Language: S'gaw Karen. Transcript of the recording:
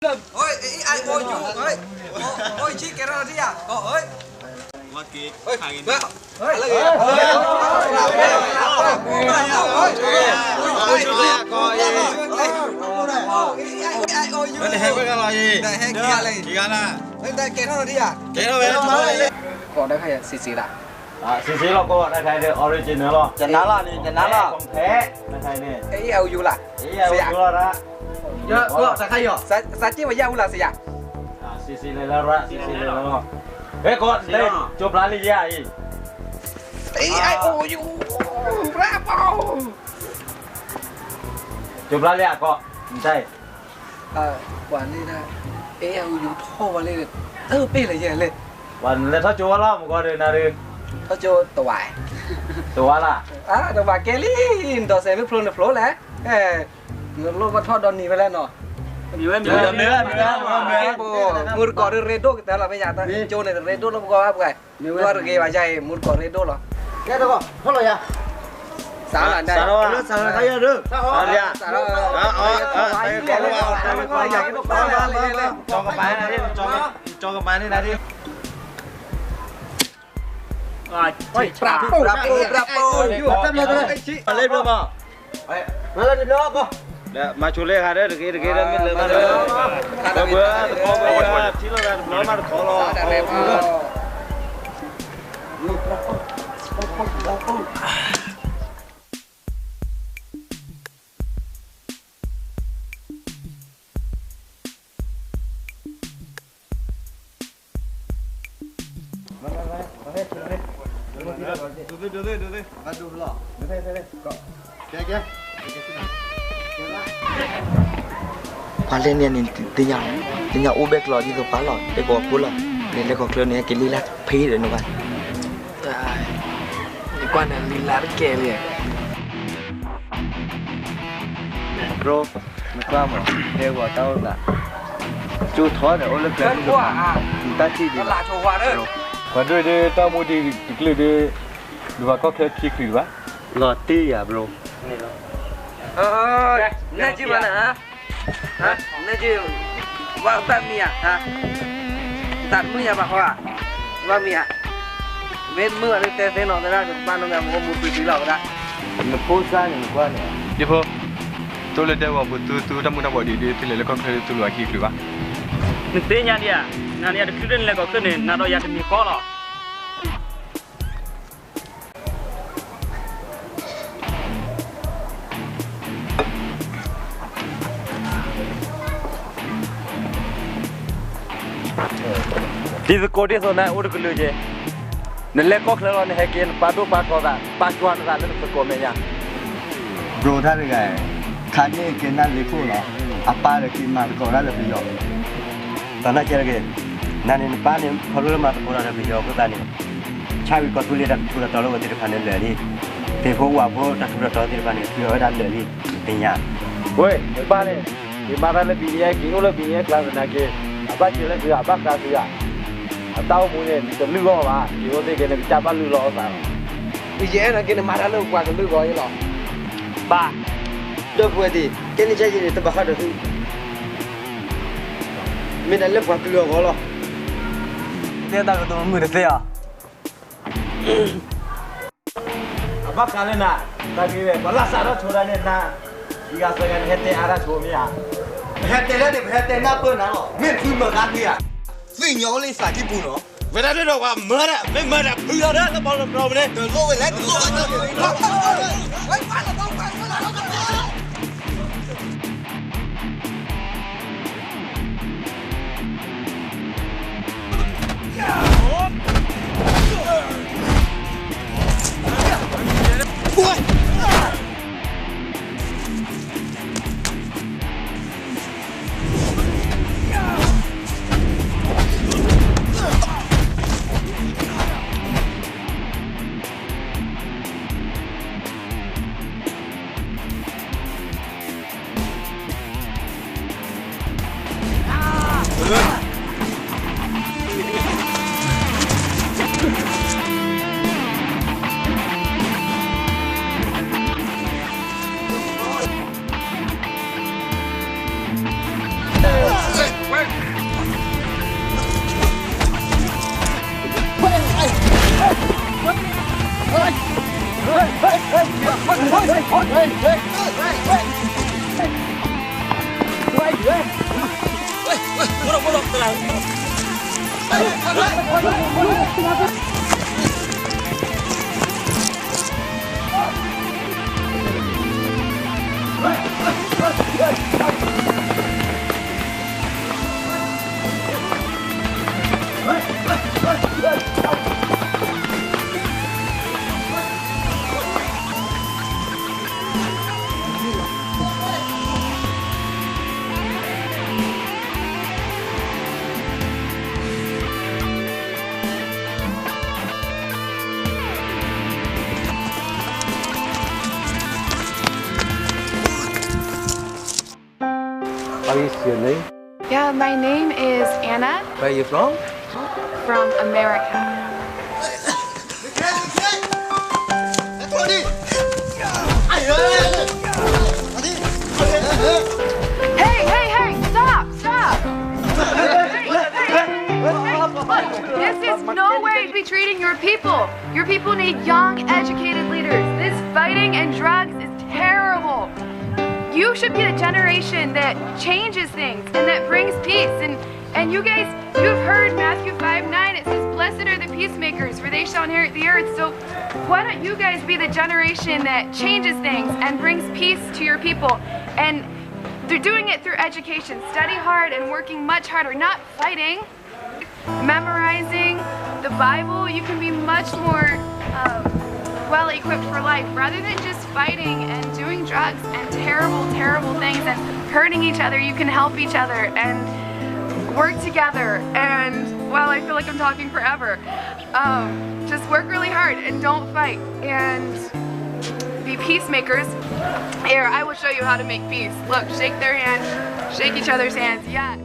Ôi, ê, ai, ô, yû, ôi. Ô, ôi, ê, kẻ đó đi à? Có, ôi. Ôi, ê, ê, ai, ô, yû. Ôi, ê, ai, ô, yû. Ôi, ê, kẻ đó đi à? Ôi, kẻ đó đi à? Kẻ đó về đó. Có đã khai xì xì đã. ဆံးဆံးလီၤ ကီၢ်တၢ်ခါဒီး original လီၤ ကနါလီၤန့ၣ် ကနါလီၤ ကီၢ်ဖဲ တၢ်ခါန့ၣ် အအီၣ်ယူၤလၢ် အအီၣ်ယူၤလီၤရၣ် ယကီၢ်တၢ်ခါအီၤ စးစ့ၢ်ဝဲယၢ်အူလၢ်စယၤ ဆံးဆံးလဲၤလၢရၣ် ဆံးဆံးလဲၤလၢလီၤ ဟဲကီၢ်တဲ ကၠိပျါလံယၤအံၤ အအီၣ်ယူၤ ရၣ်ပီ ကၠိပျါလံအကီၢ် နတၢ် ပှၤန့ၣ်ဒၣ် အဲၣ်အူယူၤထီၣ်ဝဲလၢ တပ့ၢ်လၢယဲၢ်လၢ ပှၤနလဲၤထီၣ်ကၠိဝဲလီၤ မုၢ်ကီၢ်ဒုးနၤဒုး ထီၣ်ကၠိတဝါ တဝါလၢ တဝါကဲလံ နဒီးစဲးမ့ၢ်ဖျိနဖျိလဲၣ် နလိၣ်ဘၣ်ထီၣ်ဒီးနံၤဖဲလဲၣ်နီၤ မုၢ်တကီၢ်ဒုးရ့ဒိၣ်ကတၢၢ်လီၤ မ့ၢ်ယၤတၢ်ကၠိန့ၣ် ရ့ဒိၣ်လၢပဂီၢ်ဘၣ်ပှဲၤ မုၢ်တဂ့ၤဘၣ်ယၤအံၤ မုၢ်တကီၢ်ရ့ဒိၣ်လီၤ ကဲတကီၢ် ထီၣ်လီၤယၤ စးလီၤ စးလီၤ စးလီၤ စးလီၤ စးလီၤ ကီၢ်ကပၤန့ၣ် ကီၢ်ကပၤန့ၣ် ပြၢ်ပိၢ် ပြၢ်ပိၢ် ပြၢ်ပိၢ် လၢဘျီဘီ မၤလၢတဘျီဘီ မၤဆိလၢဟးဒီး တဂ့ၤတဂ့ၤဒီး မ့ၢ်လၢမၤလၢ ဘၢဘၢ တခီဘၢဘၢ ထံၣ်လိာ်သးတဘျီမးတခီလီၤ ပှၤလဲၣ်န့ၣ်န့ၣ် သ့ၣ်ညါ သ့ၣ်ညါအိၣ်ဘဲကျီးဒ်သိးပှၤလီၤ တဲပှၤဖိလီၤ န့ၣ်လဲၤကီၢ်ချၢန့ၣ် ဟဲက့ၤလံလၢ်ဖဲဒီးနဘၣ် နကွၢ်န့ၣ်လံလၢ်တကဲလံ bro နကွၢ်မး တဲဝဲတၢ်အိၣ်သး ကၠိထီၣ်ဒီးအိၣ်လၢကျဲ နတၢ်ထံၣ်ဒံး ပှၤဒိၣ်ဒုးတၢ်မူဒံးတကလုာ်ဒုး ဒုးဘၣ်ကီၢ်ချၢခံချုးဘၣ် လီၤတံၢ်ယၤ bro နကဘၣ်နၤ နက ဘၣ်မံၤဧါ တၢ်တမုာ်ယၤဘၣ်ဃီဧါ ဘၣ်မံၤဧါ မ့ၢ်တမုာ်ဘၣ်လၢတဲသ့နီၤ သရၣ်ကဘၣ်နီၢ်မ့ၢ်မူပှံၤပှံၤလီၤဝဲဒၣ် နဖိစၢ်န့ၣ်နကွၢ်န့ၣ် ဒ်ဖိ တိၢ်လၢဒဲကဝီၤပူၤသုသုတၢ်မူတၢ်ဘှီးဒံးဒ် သုလဲၤလၢကီၢ်ချၢသုလူၤအခံချုးဘၣ် နသ့ၣ်ညါဒံးဧါ နၤန့ၣ်တချုးလၢနလဲၤကီၢ်ချၢန့ၣ် နၤဒီးယၤတမံၤဃီလီၤ တံၤသကိးဒ်သိးနၤအိၣ်တကလုာ်က့ၤ, နလဲၤကီၢ်ချၢလီၤ နဟဲက့ၤ နပာ်ဒိၣ်ပာ်ထီသး ပာ်ကွၢ်နသးလၢနသကိးမဲာ်ညါ, ဘျီတၢ်တဂၤ, ခါန့ၣ်က့ၤနၢ်လ့ခိၣ်လီၤ, အပၢ်ဒီးက့ၤမၤသကိးတၢ်လၢပယီၤ, သနာ်က့တဂ့ၤ, နၤန့ၣ်နပၢ်န့ၣ် ခီဖျိလၢမၤသကိးတၢ်ဒီးပယီၤအဃိသတးန့ၣ်, ဆၣ်ဝံၤကီၢ်သူလ့ၤတၢ်ထူးတၢ်တီၤလၢအဝဲသ့ၣ်တဖၣ်န့ၣ်လၢာ်လံ, သ့ၣ်ဖိဝၣ်ဖိတၢ်ထူးတၢ်တီၤသ့ၣ်တဖၣ်န့ၣ် ထုးအီၤဝဲဒၣ်လၢာ်လံ, သ့ၣ်ညါ, ဝဲ, နပၢ်န့ၣ်, က့ၤမၤတၢ်လၢ ဘံၣ်ယဲၢ် က့ၤအိၣ်လၢဘံၣ်ယဲၢ်ကျါသနာ်က့, အဘၣ်စၢၤလၢသုဂၤ အဘၣ်ဃးသုဂၤ, အတၢ်အိၣ်မူန့ၣ် တလုၢ်အီၣ်ဘၣ်, က့ၤအိၣ်သ့ၣ်က့ၤန့ၣ် ကစၢ်ဘၣ်လုၢ်လီၤအီၣ်သးလီၤ, ယအဲၣ်ဒိးက့ၤနမၤတၢ်လၢပှၤကလုာ်ဂီၢ်အံၤလီၤ, ဘၣ်, ဒီပုၢ်ဝဲၢ်သ့ၣ်, ကဲန့ၣ်ကဲယဲန့ၣ် တဘၣ်ဃးဒီးသု, မ့ၢ်တၢ်လၢပှၤကလုာ်အဂီၢ်လီၤ, တဲတၢ်ကတိၤမုာ်တသ့ဧါ. အဘၣ်ဃးလၢနၤ, တၢ်ဂ့ၢ်ဝဲ ပှၤလၢစးထီၣ်ဆိဒၣ်န့ၣ်နၤ, ယဂၤသၢဂၤန့ၣ် ဟဲတဲအါတၢ်ဆိမ့ၢ်ဧါ, ပဟဲတဲလၢန့ၣ် ပဟဲတဲနၢ်ပၢၢ်နၤလီၤ, မ့ၢ်သုမၤဃါသ့ဧါ, သ့ၣ်ညါအိၣ်လၢသးကံၢ်ပူၤနီၤ, ဝဲဒၣ်ဒ်ဒီးပှၤမၤဒၣ် မ့ၢ်မၤဒၣ်ဖုလီၤဒီး လၢပီလီၤပျီပူၤန့ၣ် တလိၣ်ဝဲလဲၣ် တလိၣ်ဝဲလဲၣ် What? What is your name? Yeah, my name is Anna. Where are you from? From America. Hey, hey, hey, stop, stop. Hey, hey, hey, hey, look, this is no way to be treating your people. Your people need young, educated leaders. This fighting and drugs is terrible. You should be the generation that changes things and that brings peace. And, and you guys, you've heard Matthew five nine. It says, "Blessed are the peacemakers, for they shall inherit the earth." So why don't you guys be the generation that changes things and brings peace to your people? And they're doing it through education. Study hard and working much harder, not fighting. Memorizing the Bible, you can be much more um, well equipped for life rather than just fighting and doing drugs and terrible, terrible things and hurting each other. You can help each other and work together. And well, I feel like I'm talking forever. Um, just work really hard and don't fight and be peacemakers. Here, I will show you how to make peace. Look, shake their hand, shake each other's hands. Yeah.